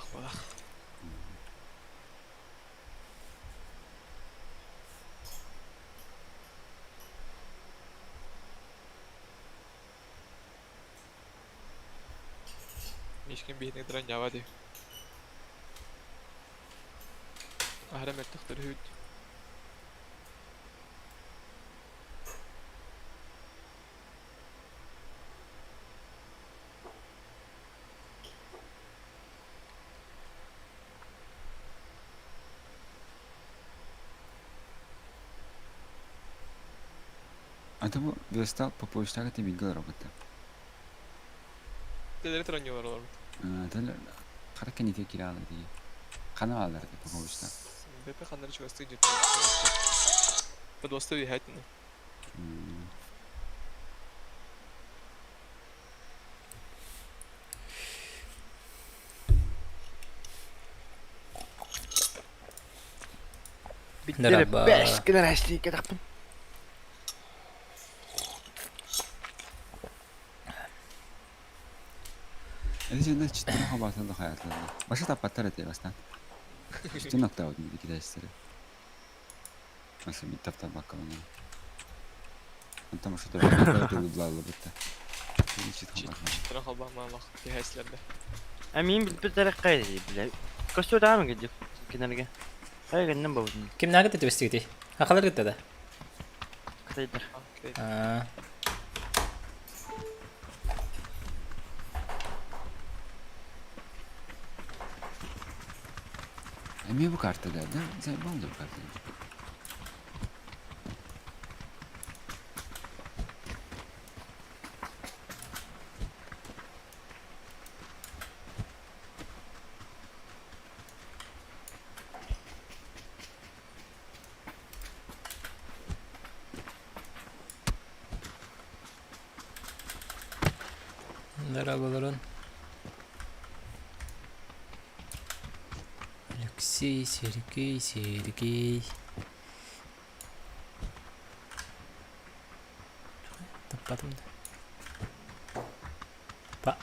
Суох буолах. Мишкин биһиги дранньаба дии. Аһара мөлтөхтөр үһүбүт. Аты бу Вестал Поповичтаах ити бииргэ олоробут да. Телери тронньуулар олорбут. Тел хара кэнники киирэ дии. Хана бааллар ити Поповичтаах. БП ханнары чугастыы дьиттэ. Подвоста үһэтини. Биттер бэс гынар кэтахпын. Эти читтен хабаатын да хаятылар. Баша таппаттар эти бастан. Читтен октавытын китайстары. Асы бит таптар бакка Онтон что-то бытта. Читтен халбаамаалах киһээслерде. Амин билбит тараккай бile. Костю таамы кидик кинерге. Кай гэннен бабытын. Кимнээҕи да түбэстигитий? Хахалар кытта да? Кытайдар. Аа. Эмиэ бу карта да, да? Заебал да бу карта. Дорабаларын. Алексей, Сергей, Сергей. Таппатым да. Па.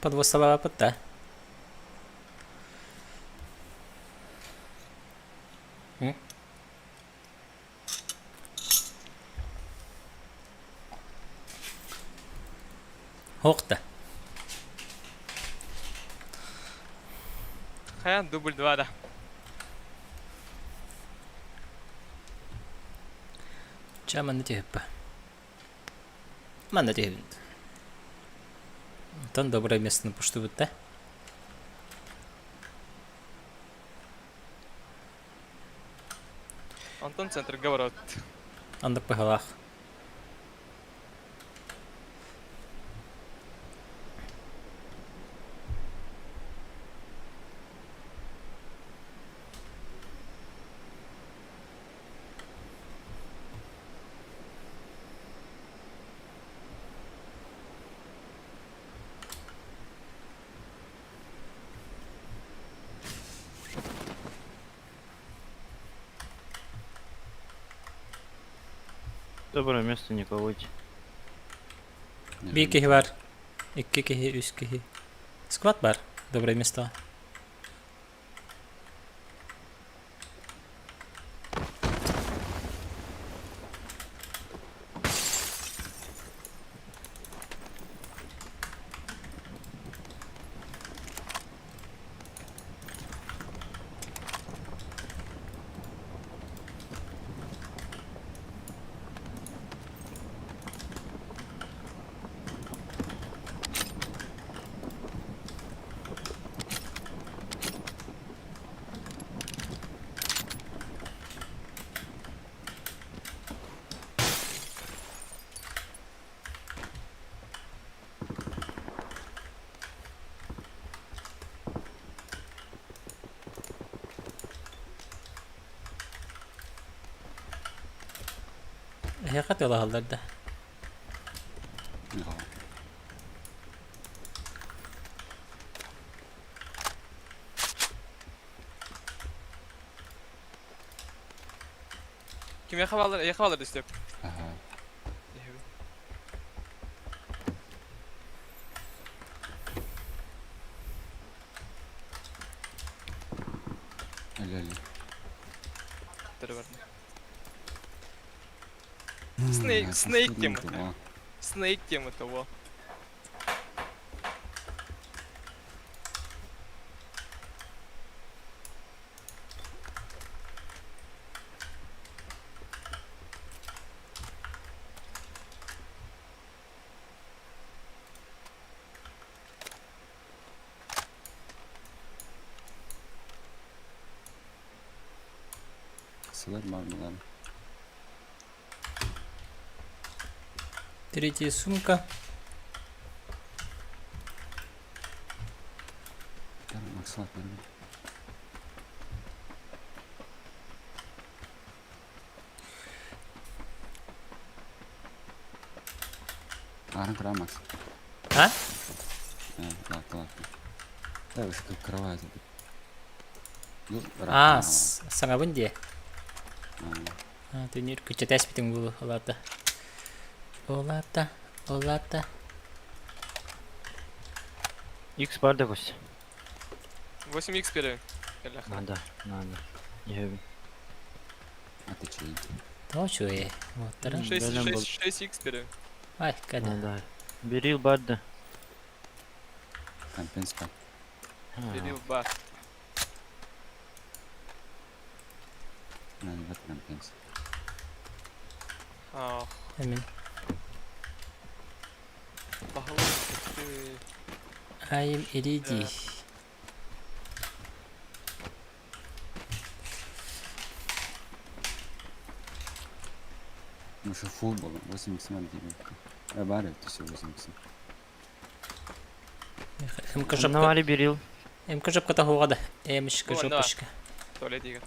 Подвосалаапыт да. Хоқ да. Хаян дубль 2 да. Ча манна түһүппэ. Манна түһүбүт. Онтон доброе местоны пуштубут да. Антон центрга барат. Андык быһалаах. Доброе место никого. Биир киһи бар. Икки киһи, үс киһи. Сквад бар. Доброе место. Эһиэхэ тыалаһаллар да? Кимиэхэ бааллар? Эйиэхэ бааллар да Степ? Аха. Өлө өлө. Снейк, Снейк тема. Снейк тема того. Сылар бар булар. Третья сумка. Максат Аарон кыра Макс. А? Лапта лапта. Да, кровать. А, саҥабын дии. Түнүр күччэтэспитиҥ буолуо, олаата. Олаата, олаата. X бар да көс. 8x первый. Надо, надо. Не Отвечай. Тоҕо үчүгэй. Уоттара. 6, 6, 6x первый. Ай, када. Надо. Берил бар да. Компенс бар. Берил бар. Надо компенс. Амин. Баһылык I'm ready. Может фул был, 8 икс диэн. Баар эбит все 8 икс. МК жопка. Навали берил. МК жопка тоһуоҕа да. Эмишка жопочка. Туалет игр.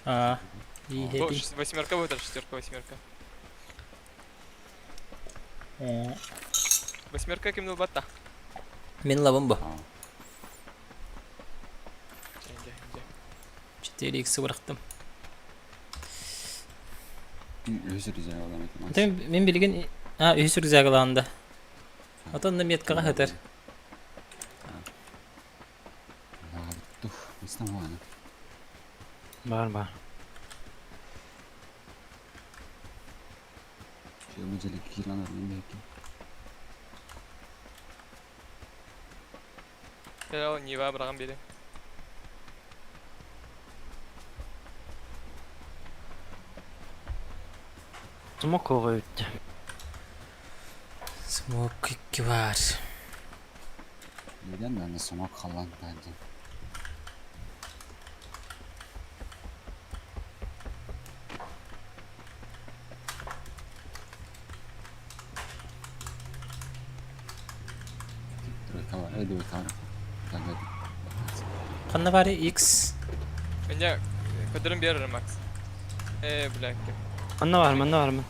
А, иһэби. Восьмерка будет, шестерка, восьмерка. Восьмерка ким батта. Мин лабым бу. 4x бырахтым. Үһүс рюкзак аламмыт. Мин билигин а үһүс рюкзак ылаанда. Отон на меткаҕа сытар. Бар бар. Нива быраҕан биэриэм. Смок оҕо үттэ. Смок икки бар. Neden ben смок халан bence. Ханна бары X? Меня көдөрүн биэрэр Макс. Э, бля, Манна бар, манна бар.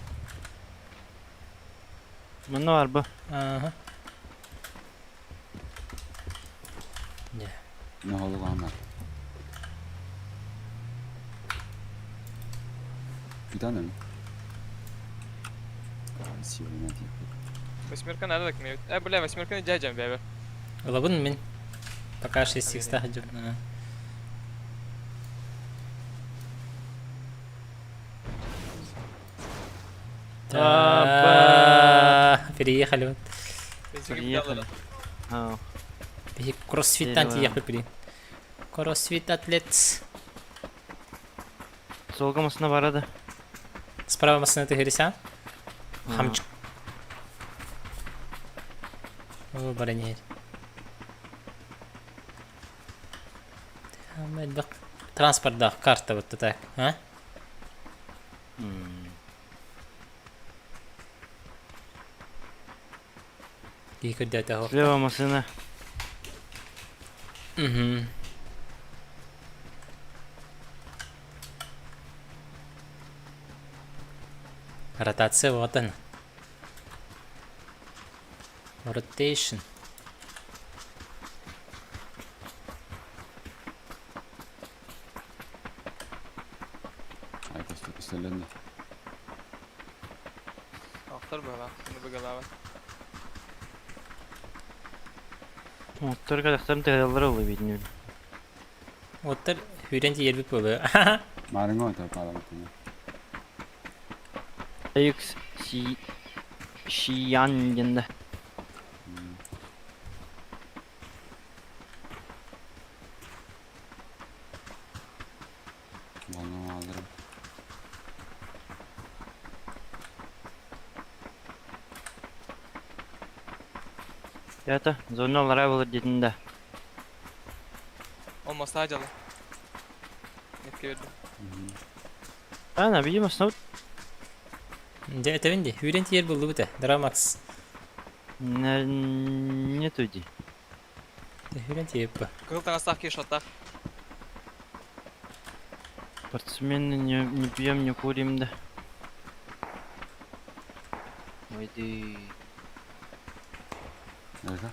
Манна бар бу. Ага. Ne oldu lan? Bir tane mi? Восьмерка надо так мне. Э, бля, восьмерка не дядям, бля. Ылабын мин. Пока 6 икс таһдьын. Переехали вот. Приехали. Кроссфит антиехали блин. Кроссфит атлет. Солга масына барады. Справа масына тыгырыся. Хамчик. О, баранер. Транспортдаах карта вот так, а? Киһи көрдөөтө Слева машина. Угу. Ротация вот она. Rotation. Ай көстө көстөллөннө. Ахтар быһалаах, аны быгалаабат. Оттор кадахтарын тыһаллар олы видню. Оттар хүрен тиийэрбит буолуо. Маарыҥа ото пааламатына. X Си Шиян диэн да. Волну алырым. Ята зона аллараа буолар диэтин да. Ол мостаа дьала. Метке бердим. Ана видимо снова Дьэ этэбин дии, хүрэн тиийэр буоллубут ээ, Драмакс. нету ди. Хүрэн тиийэппэ. Кыһыл таҥастаах киһи шоттаах. Спортсмены не, не пьем, не курим, да. Ой ты. Ага.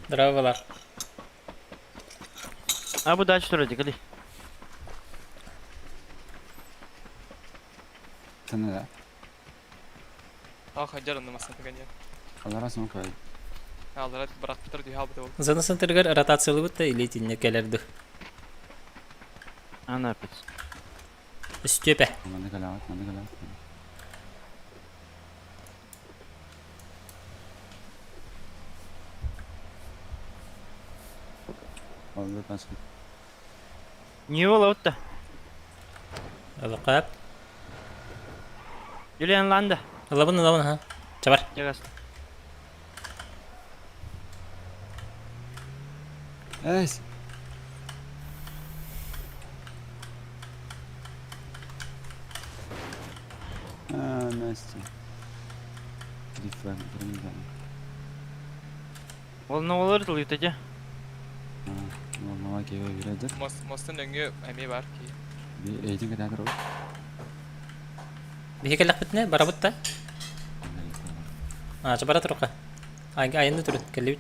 Здравствуй. А бу дальше что ли, Тана да. Ах, хадьар онно массата гэнья. Алара сон кой. Аллара бырахпыттар дии хаалбыта ол. Зона центрыгар ротациялыбыт да или итиннэ кэлэр ду. Ана опять. Өстүөпэ. Манна калаат, манна калаат. Оллу паски. Не было вот-то. Алакап. Юлиан Ланда. Ылабын ылабын ха. Чабар. Тягас. Эс. А, Настя. Телефон, телефон. Ол олар тыл ютете. А, мама кеге киредер. Мост мостун өҥүө эмиэ баар кии. Би рейтинг кататыр ол. Биһи кэллэхпитинэ барабыт да. А, чабара турука. Айынны турут кэллибит.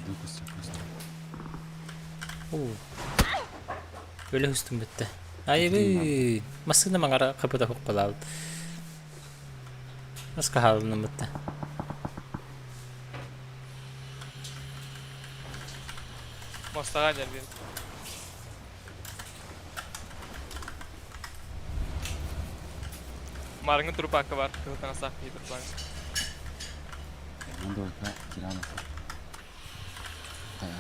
Дукус, дукус. Уу. Өлө хүстүм бүттэ. Айбы. Массыына маңара капыта хукпалаабыт. Маска хаалынным бүттэ. Мостаҕа дьэрбиэн. Маарыҥҥы турупаакка баар кыһыл таҥастаах киһи турупаан. Мандойка кирана. Тая.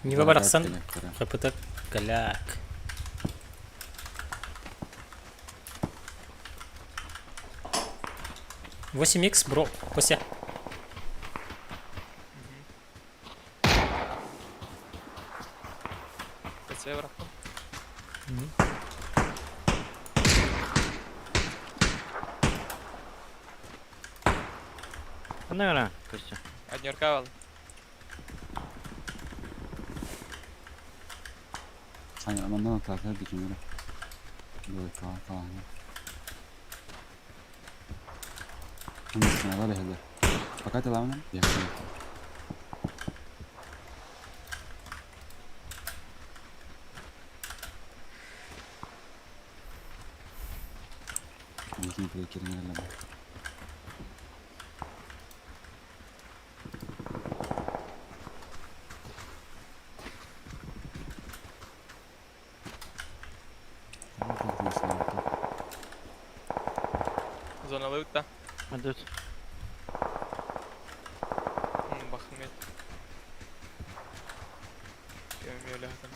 Нива барахсан капыта каляк. 8 икс, бро, Костя. Кэтсээ бырахтым. Ханна гара, Костя. Однерка бал. Саня, мандан атака дикимere. Двойка, каланы. Ханна сана Пока ты лавна? Я Никин прикирнелем. Зоналыбыт да. Адут. Бахым Көмөлө хатан.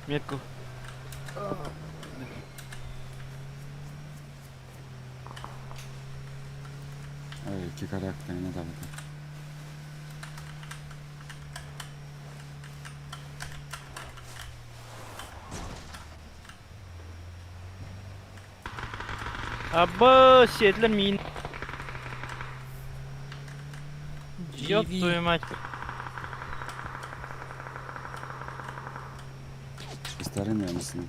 Метку. Ой, кикарак не табыта. Абба, сиэтлэр миин. Ёб GV. твою мать. История мısın?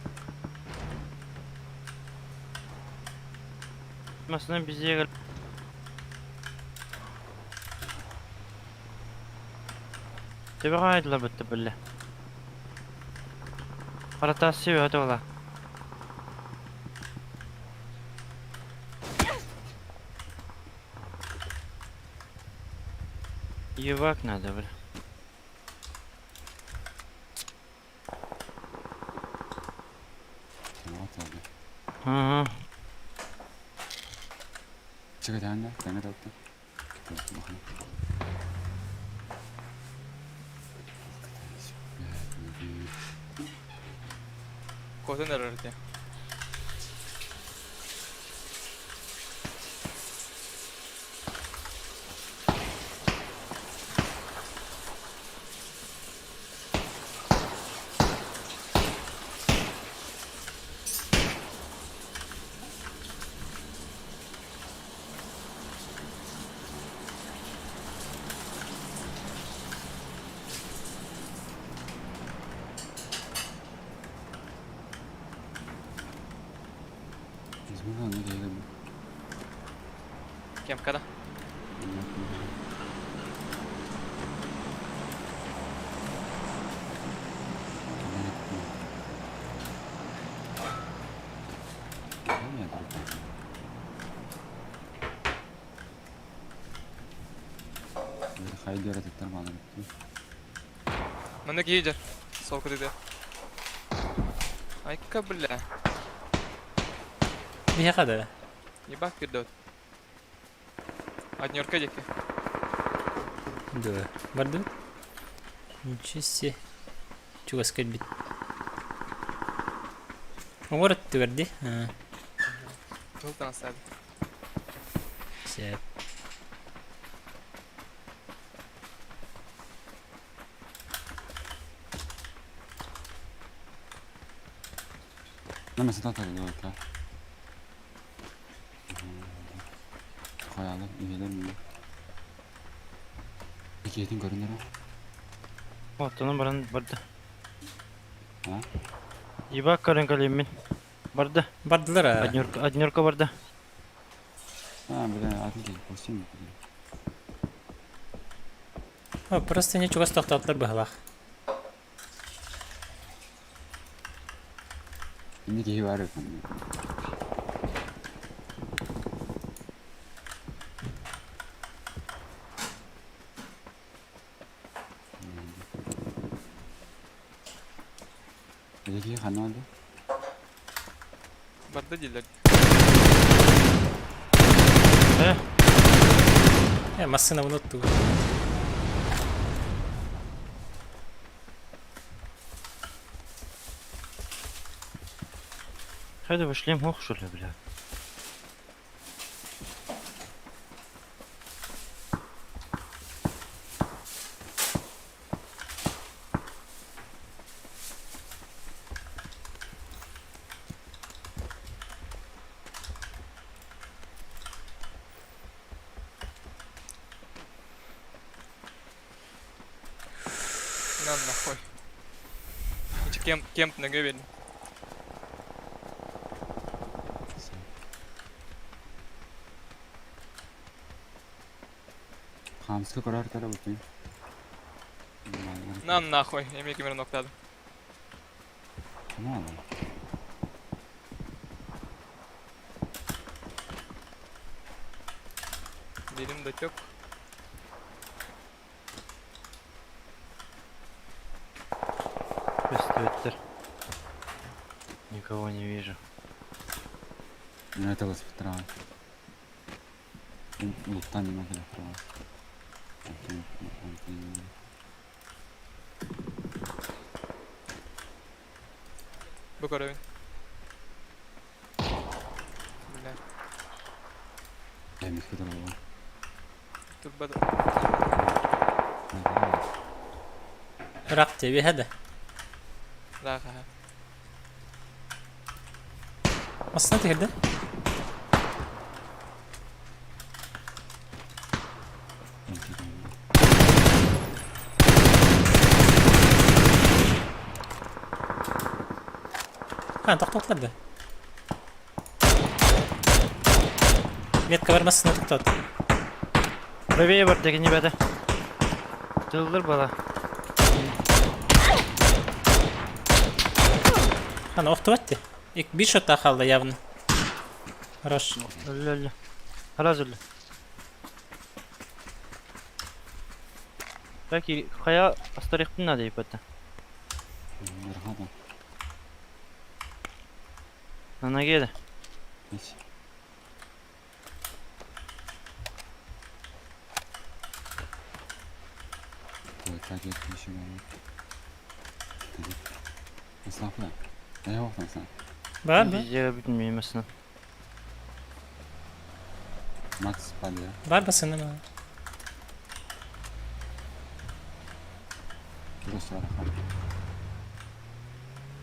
Масына бизге Тебе қайдыла бітті білі. Қаратасы себе өте ола. Евак надо, бля. Ага. Чыга тәңгә, тәңгә тапты. Куотан эрэр дии. Кемкада. Манна киһи дьэр. Сол кытыды. Айка бля. Биһиэхэ да. Ебак кирдет. Однерка диэки. Да. Бардым. Ничего себе. Чугас кэлбит. Оҥор өттүгэр дии. Кыһыл таҥастаах. Сөп. Намасы татар да. Koyalım, üyeler mi? Пакетин көрүнөр. Оттонун баран барды. А? Ебак көрөн кэлиммин. Барды. Бардылар аа. Однерка, однерка барды. А, бля, атын кей, костюм. О, просто не чугас тохтоотулар быһалаах. Инде кей бар. Эки ханна алды? Барда дииллэр. Э, Э, массыынабын оттуу. хайда шлем ох, что ли, бля. На нахуй. Ичи кемп, кемп нөҥүө биэрдим. Хамска көрөр тара бутын. На нахуй. Эмиэ кимэрэ ноктаадым. Ханна алды? Билим да тек. Твиттер. Никого не вижу. Ну это воспитала. Луктан не могли права. Бу көрөбүн. Бля. Эмискэ турбут. Турбат. Ыраах дии да. Ыраах аһа. Массына түһэрдэ. Ха, тохтоттулар да. Метка бар массына тохтот. Правее бар деген ребята. Тыллар бала. Ана охтубат ти. Ик bir шот хаалла явно. Хорош. Өллө өллө. Хараз өллө. Бәки хая астарыктын надо ипата. Мархаба. Ана келе. Ич. Ой, как я еще говорю. Ислапла. Я его там сам. Бар ба? Бизге бүтүн мемесин. Макс падает. Бар басына. Просто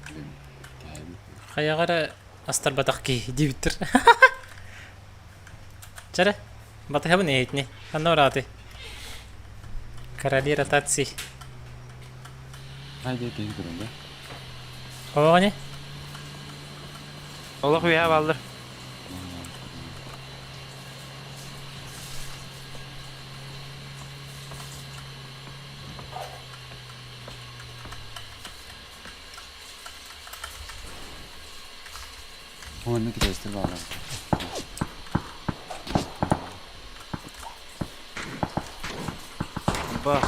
Блин. Хайаҕа астарбатах киһи диэбиттэр. Чэрэ, батыһабын эһитини. Ханна барааты? Короли ротации. Хайда киһи туран да? Оҕоне? Олох үһэ баллар. Онно китайстар баалар. Бас.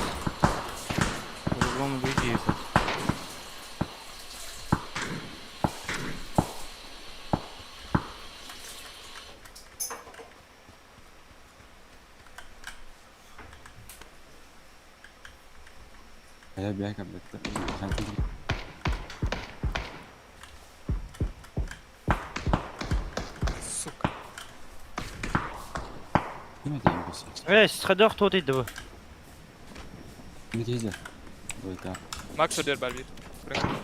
По-другому люди ебать. Хайа бэйэ каббетта. Сука. Ким этейин бу? Эй, сходох тут иди. Не тизе. Бойка. Макс өдөр бар bir. Көрүҥ.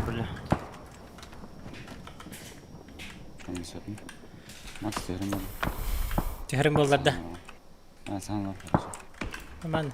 Бля. Комиссарын. Макс терем бар. Түһэрин буоллар да. А, сан бар. Хорошо. Аман.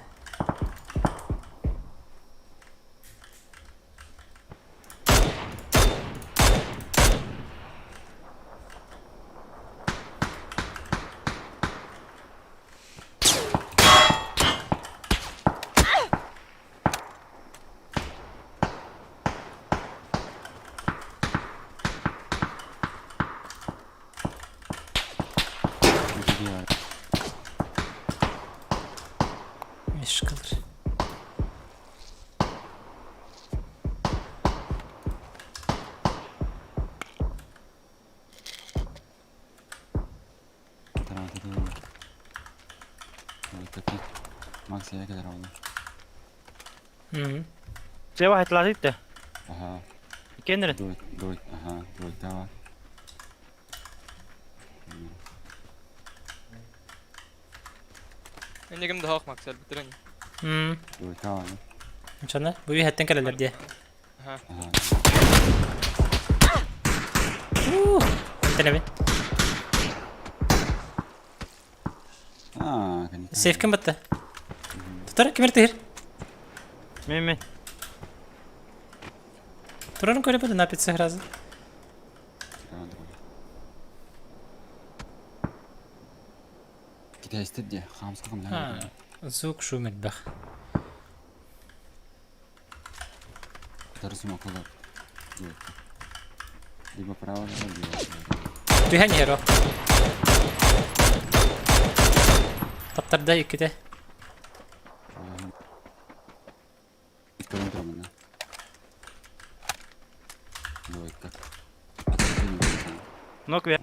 Өтеге бар. Мешкалар. Тарата да. Бойка. Макс я кэлэр ол. Мм. Се واحد طلعت Аха. Кеннер. Дой, дой, аха, дойка бар. Энигим да хоох Макс элбиттирин. Мм. Дойка бар. Чана, бу үһэттэн кэлэлэр дии. Аха. Аха. Интенебин. А, конечно. Сейф ким батта? Тутар кимер тыһыр? Мен мен. Турарын көрө бу напиться сразу. Китайстар дии, хаамска А, хамлаа. звук шум элбэх. Тарсума колор. Либо право, либо лево. Түһэн иһэр о. Таптарда иккитэ. Второй дрома, да? Двойка. Нок бе.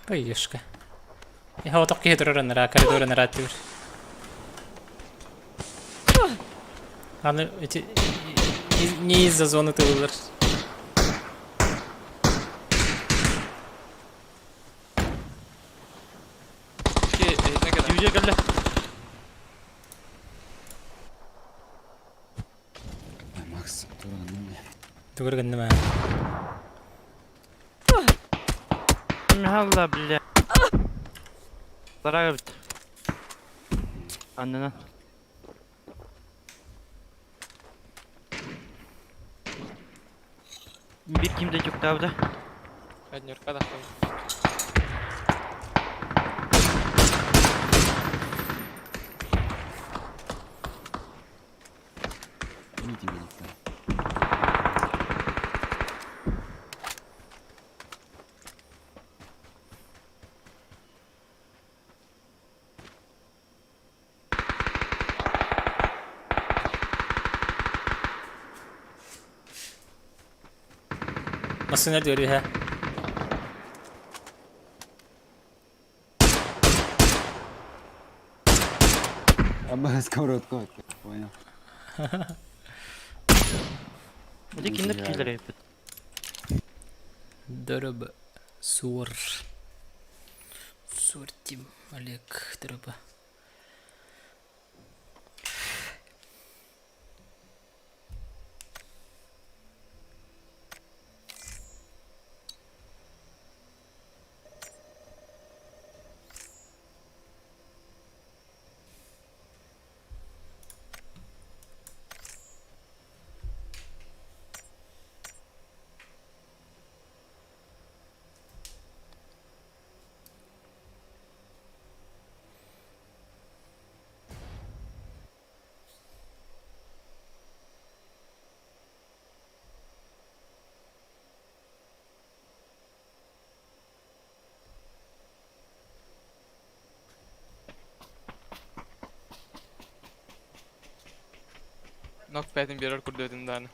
Пойдешка. Я вот так киһи турар ыныраа, коридор ыныраа түр. Аны эти не из-за зоны тылылар. Ки эһитне кэлэн. Дьүдьэ кэллэ. Макс, тура гынным Тугур гынным аа. Михалла, бля. Барага бит. Аннынан. Бир ким да жуктаабыта. Однерка да хуй. Мити медиктер. Массыына түөрүһэ. Абба сковородка. Понял. Ити киндер киилэр эбит. Дөрөбө. Суор. Суортим. Олег Дөрөбө. Нок пятин берер курдуэтин дааны.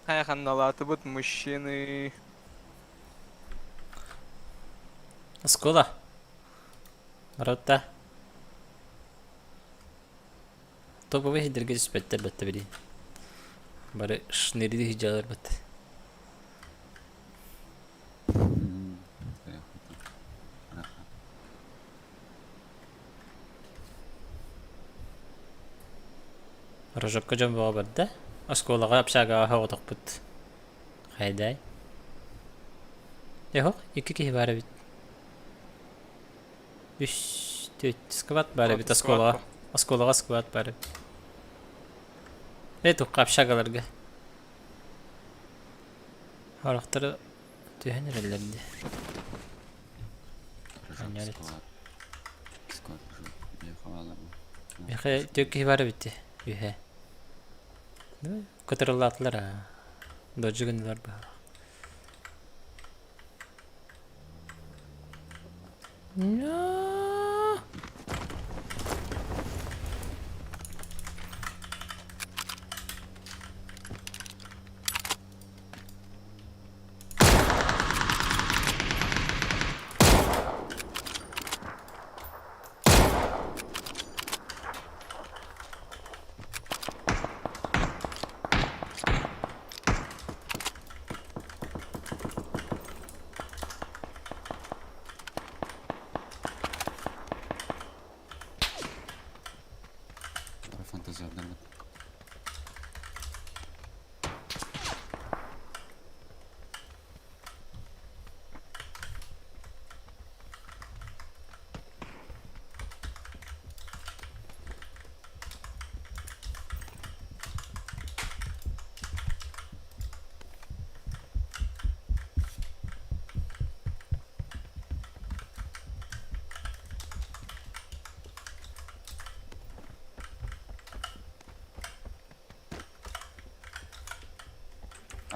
Хайа ханналаатыбыт мужчины. Оскуола. Народта. Топовый сидэргэ түспэттэр бэтте били. Бары шныри сылдьаллар бат. Рожокко дьон бөҕө барда. Оскуолаҕа общагаҕа соҕотохпут. Хайдай. Эһох, икки киһи баар эбит. Үс, түөрт сквад баар эбит оскуолаҕа. Оскуолаҕа сквад баар эбит. Э, тухха общагаларга. Харахтары түһэн эрэллэр дии. Сквад. Сквад Миэхэ түөрт киһи баар эбит дии, үһэ. Кытарылаатылар аа. Дождь гыннылар быһалаах. No.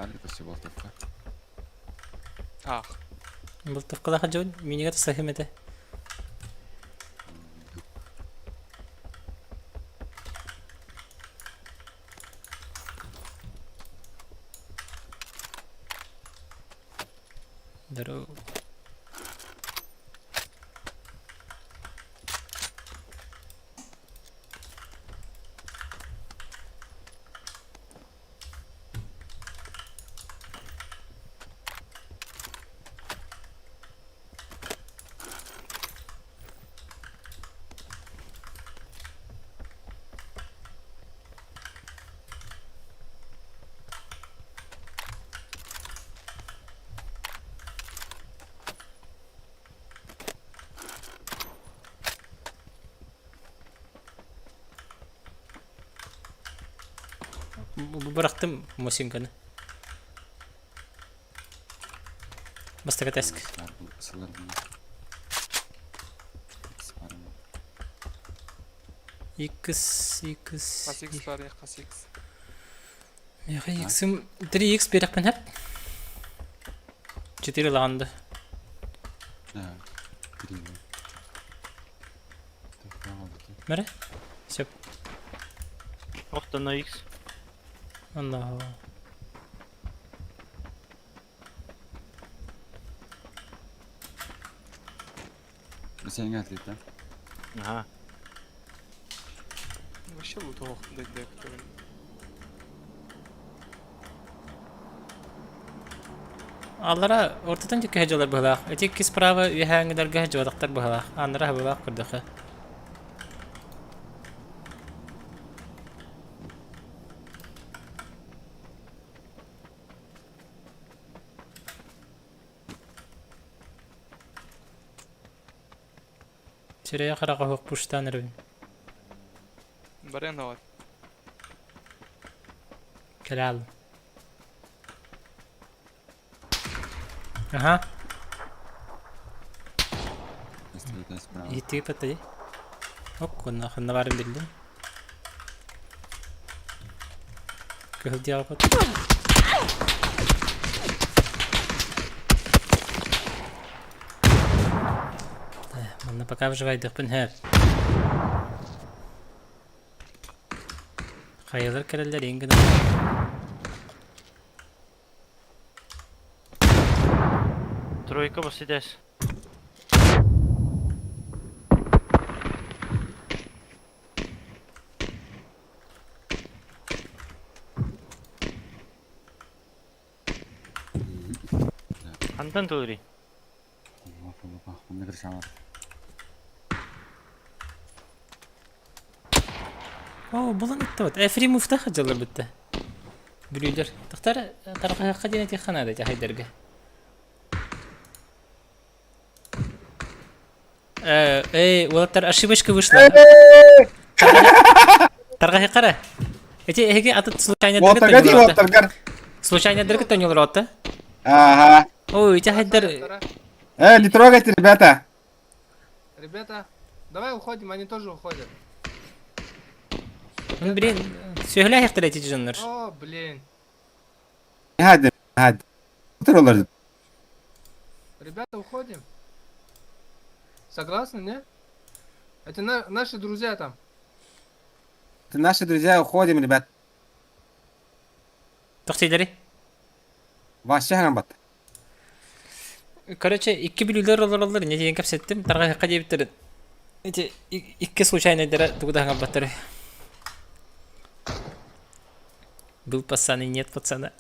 Ары көстө болтовка. Ах. Болтовкалаах дьон минигэр саһым этэ. Здорово. Бырахтым Мосинканы. Бастакы тэск. X, X. Хас X бар, хас X. Миэхэ X-им 3X биэрэхпин сөп. 4 ылаҕын да. Да, 3. Мэрэ? Сөп. Охтоно X. Онно. Сен атлета. Ага. Вообще лут ох, дай который. Аллара ортотон диэки сылдьаллар быһыылаах. Ити иккис справа үөһээҥҥилэргэ сылдьыбатахтар быһыылаах. Ааннара хабыылаах көрдөххө. Сирэйэ хараҕа суох пуштаан эрэбин. Барен вот. Кэлээл. Аха. Иһиттиги паттайы. Ок, онно ханна баарын биллим. Кыһыл диэҕэ Манна пока выживайдыхпын һэр. Хайалар кэлэллэр иҥ гынан. Тройка басидес. Хантан тылырый? Оо, булан иттэ Ефремовтаах дьаллар бүтте. Бүлүүлэр. Тахтар тарҕаһыахха диэн этиэххэ наада дьахайдарга. Эй, уолаттар, ошибочка вышла. Тарҕаһыахха Эти эһиги аты случайно Уоттарга дии уоттаргар. Случайно дыргы тоньолор Ага. Ой, эти хайдар... Э, не трогайте, ребята. Ребята, давай уходим, они тоже уходят. Ну, блин, сүһүлээх эти дьоннор. О, блин. Hadi, hadi. Otur Ребята, уходим. Согласны, не? Это наши друзья там. Это наши друзья, уходим, ребят. Тохтилери. Вообще ханбат. Короче, икки бүлүүлэр олороллор, не диэн кэпсэттим, тарҕаһыахха диэбиттэрин. Ити икки случайнайдара тугу да хаҥарбаттар. Был пацан и нет пацана.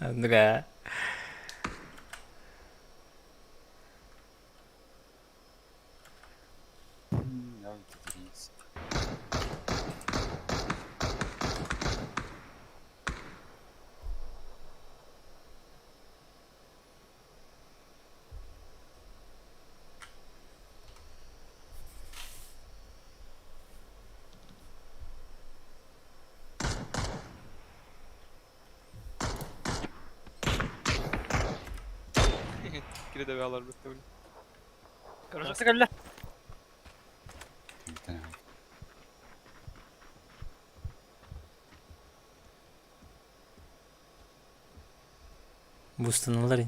Да. Кире да алар бит блин. Короче, кэллэ. Бустаналлар.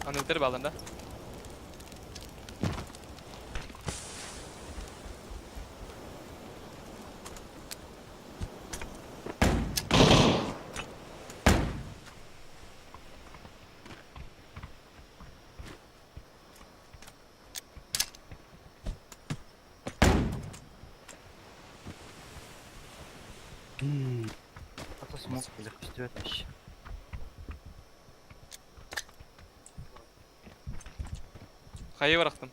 Аны баллар да? А то смог, бля, көстүбэт вообще. Хайы бырахтым.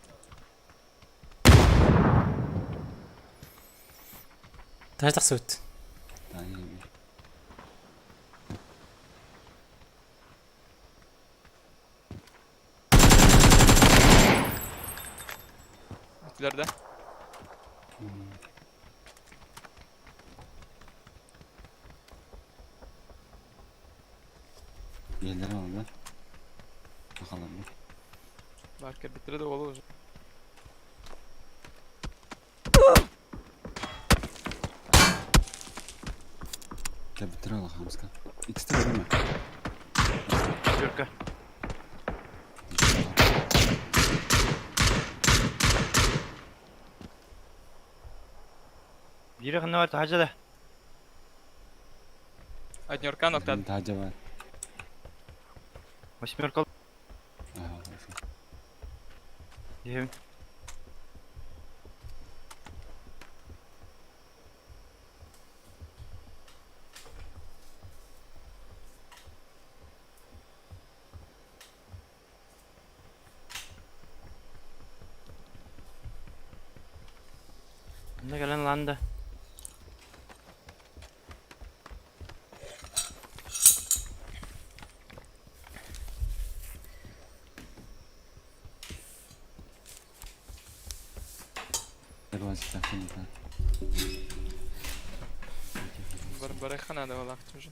Таһырдьа тахсыбыт. Таня. Үтүлэр да. Yerleri aldı. Bakalım mı? Баркер биттире да болу уже. Кәбітір ала хамска. İkisi de mi? Пятерка. Биир ханна бар таһырдьа да. Однерка ноктад. Daha var. Восьмерка. Aha, хорошо. Диэм. Мында кэлэн ланда. Первый да. Бар барыха надо валахтым уже.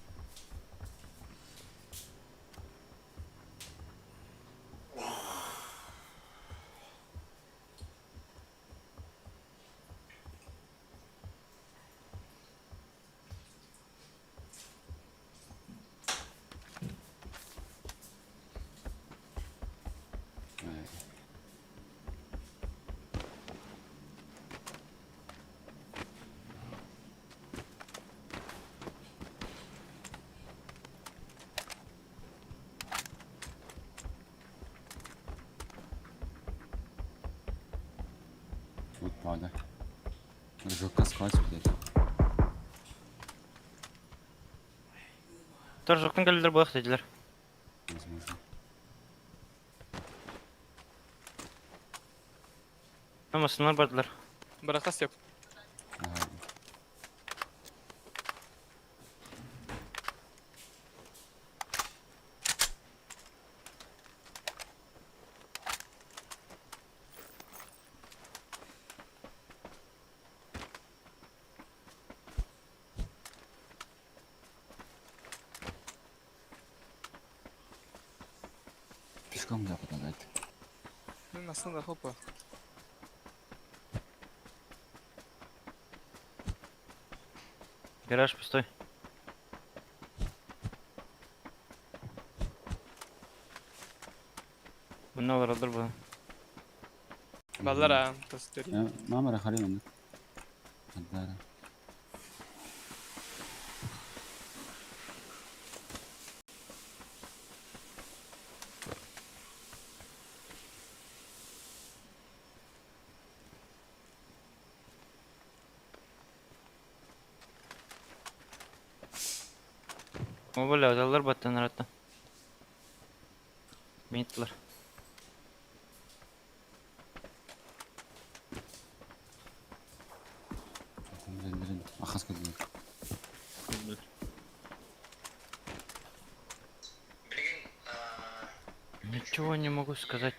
Evet. Вот пада. Жокка сквозь, блядь. Торжоктон кэлэллэр буолуох диэтилэр. Возможно. Массыналар бардылар. Бараха степ. Ага. Пешком да подлагать. Ну, насында хопа. Гараж пустой. Мына олороллор бу. Баллар а, тастери. Мама рахали он. Адара. О, бля, алар баттан араттан. Минитлар. Ахас көтүлөр. Ничего не могу сказать.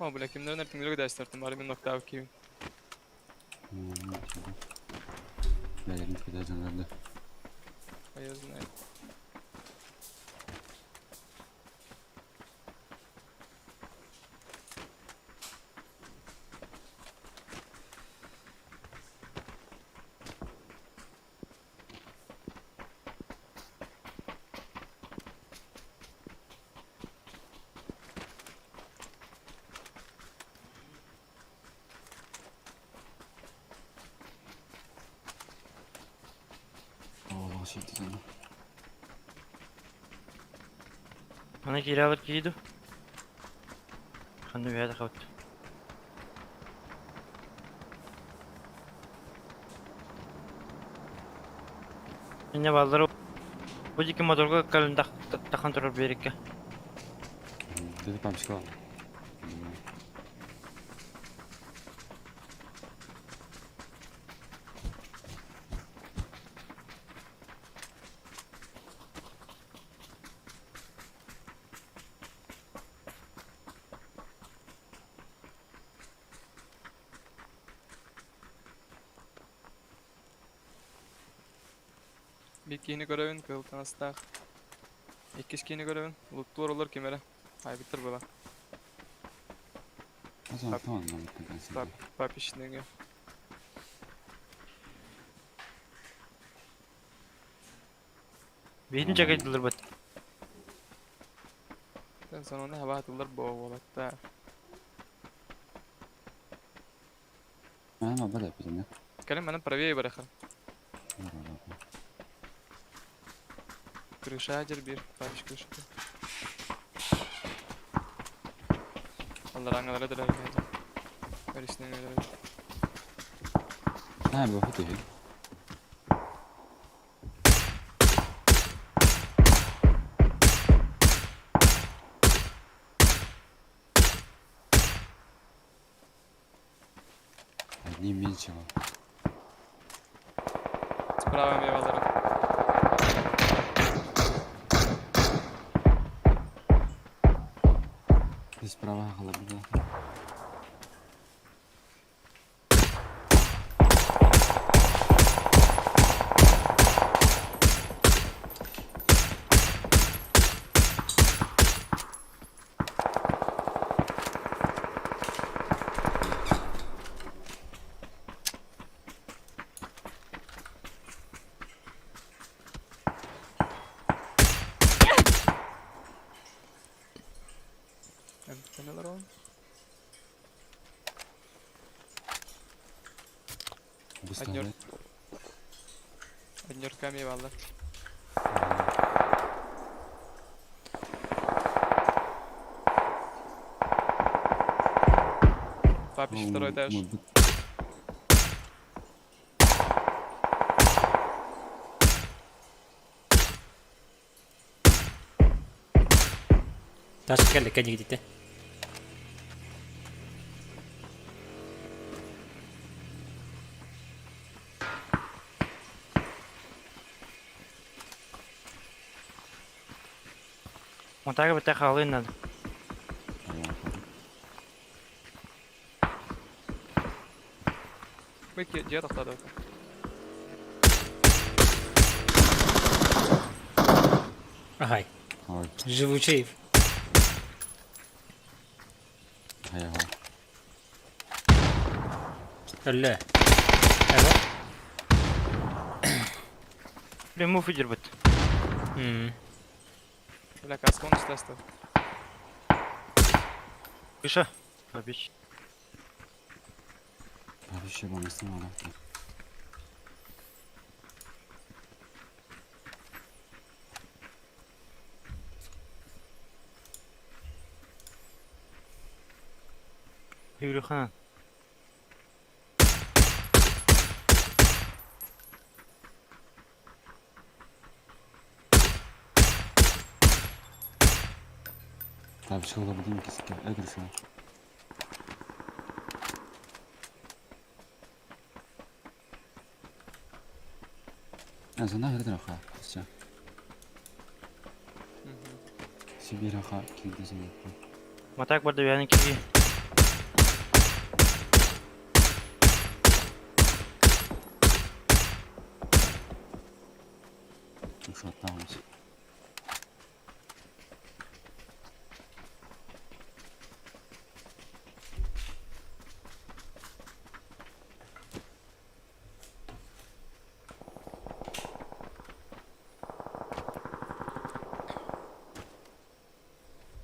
О, бля, кимнэрин эртиҥнэргэ дэстэртим, бары мин ноктаабыт киһим. Бэлэрин кытта дьоннорду. А я знаю. Оо, шит дьоно. Аны киирээбит киһи дуу? Ханна үөһэ тахабыт. Инньэ бааллара бу диэки моторга кэлин тахан турар биэриккэ. Ты памчка. Биир киһини көрөбүн, кыһыл таҥастаах. Иккис киһини көрөбүн, луттуур олор ким эрэ. Айбыттар была. Папичныга. Биһитин чакайдылар бат. Тэн сонуна хабаатылар буолатта. Ама бара битинэ. Кэлин манан правее барахан. Крыша дьэр биир, папич крышата. Аллараңалара дырар Өрүснен өлөрөр. Аа, бу хөтө. Одним меньшего. Справа эмиэ баллара. Справа халабыда. Эмтэнэлэр ол. Выставляет. Однерка эмиэ баллар. Папич второй этаж. Таш кэллэ кэннигитите. Монтага битэ хаалыан надо. Быки дьиэ тохтоодо. Ай, Ой, живучий. хайа. Өллө. Эво. Блин, муф идирбит. Бля, каска он үстәсті. Кыша. Папич. Вообще бонусный мала. Юрюхан. Так, все лабдин киске. Эгрсна. А зона грдраха. Все. Сибираха килдезин. Матак барда бияны киги. Шоттаҕым.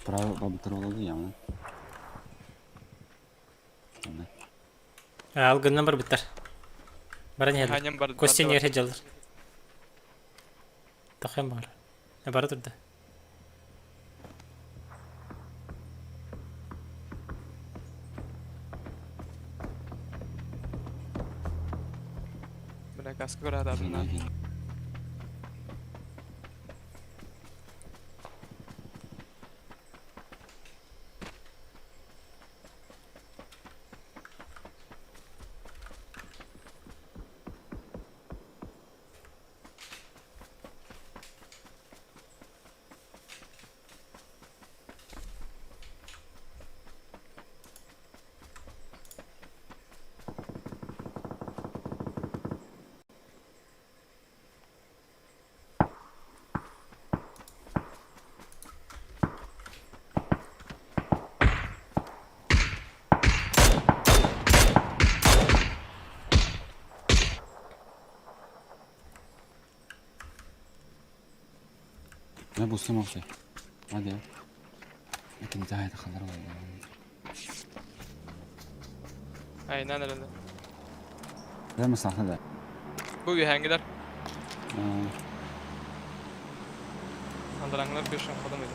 Право бабытыр яны. Алгыннан барбыттар. Баран иһэллэр. Ханьам бар. Костя ньиэр сылдьаллар. Тахыам баҕар. Бара турда. Бля, каска көрө атаатым. Ne bu olsa. Hadi ya. Ләкин зahid خضر والله. Aynen öyle. Да مساحة да. Bu ühengiler. Andıranlar bir şan kodam idi.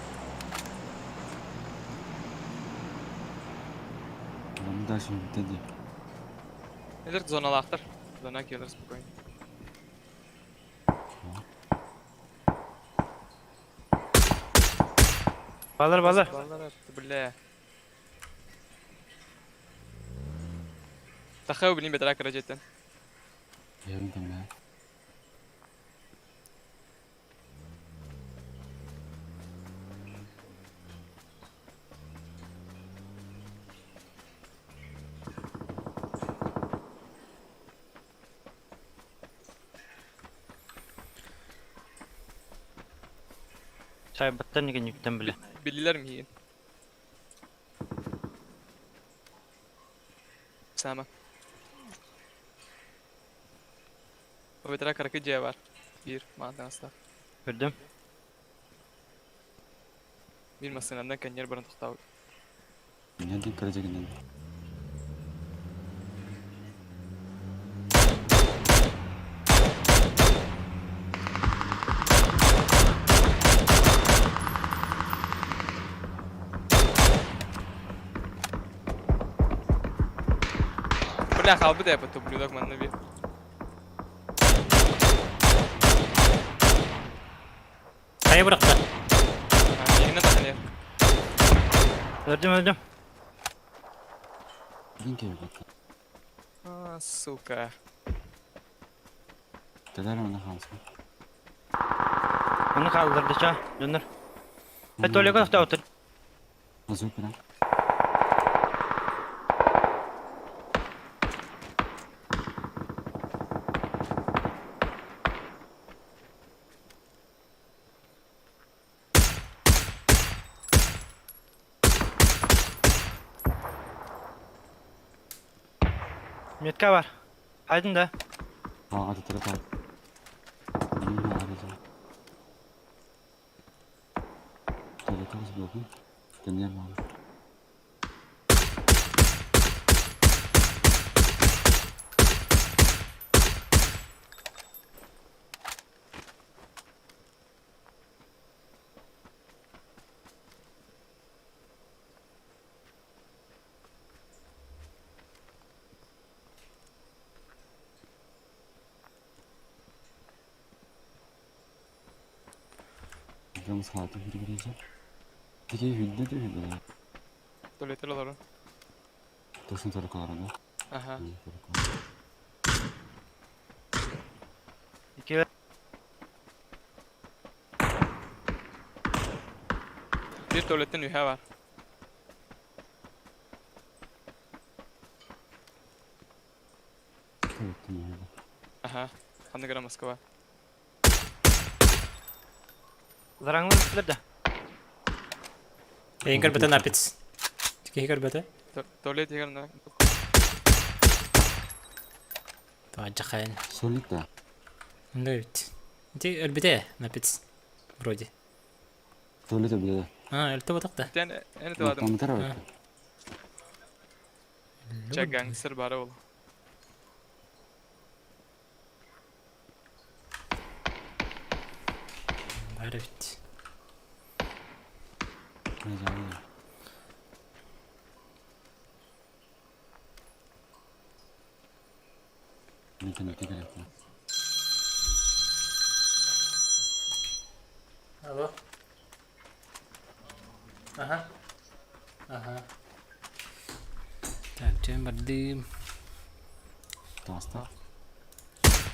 Bunu da şimdi dedi. Nedir zonalaktır. Zona gelir spokойно. Балар балар. Балар атты, бля. Тахау билин бетерак кыра жеттен. Yarın da Сайбаттан деген юктан биле. Bilirler mi yiyin? Sama. O veteran karakı C var. Bir maden asla. Көрдүм. Bir masınandan kanyer barın toxtav. Ne din kıracak ne? Бля, халбы да я ублюдок манна bir. Хайа бырахта. Yine tahanyer. Өлдүм өлдүм. Din kere bak. А, сука. Teler onu kalsın. Оны калдырды ча. Дөнөр. Э толего токтоптур. Azur bırak. Метка бар. Хайдын да. Aa hadi taraf al. Benim arayacağım. Telefon bakın. Dinleyelim abi. Canım sağlıklı bir gireceğim. Peki hüdde de hüdde. Tuvaletler olur. Dursun tarık olarak. Aha. İki Bir tuvaletten ühe var. Tuvaletten ühe. Aha. Ханны грамм Москва. Зараҥлар үстүлэр да. Эйин көрбөтө напец. Киһи көрбөтө. Туалет иһигэр на. Туаджахайын. Солик да. Онда эбит. Ити өлбүтэ напец. Вроде. Туалет өлбүтэ. А, өлтө ботах да. Тен эн тыладым. Тамытар өлбүтэ. Чэ гангстер бары ол. Бар эбит. Алло. Ага. Ага. Так, чем бардым? Таастаах.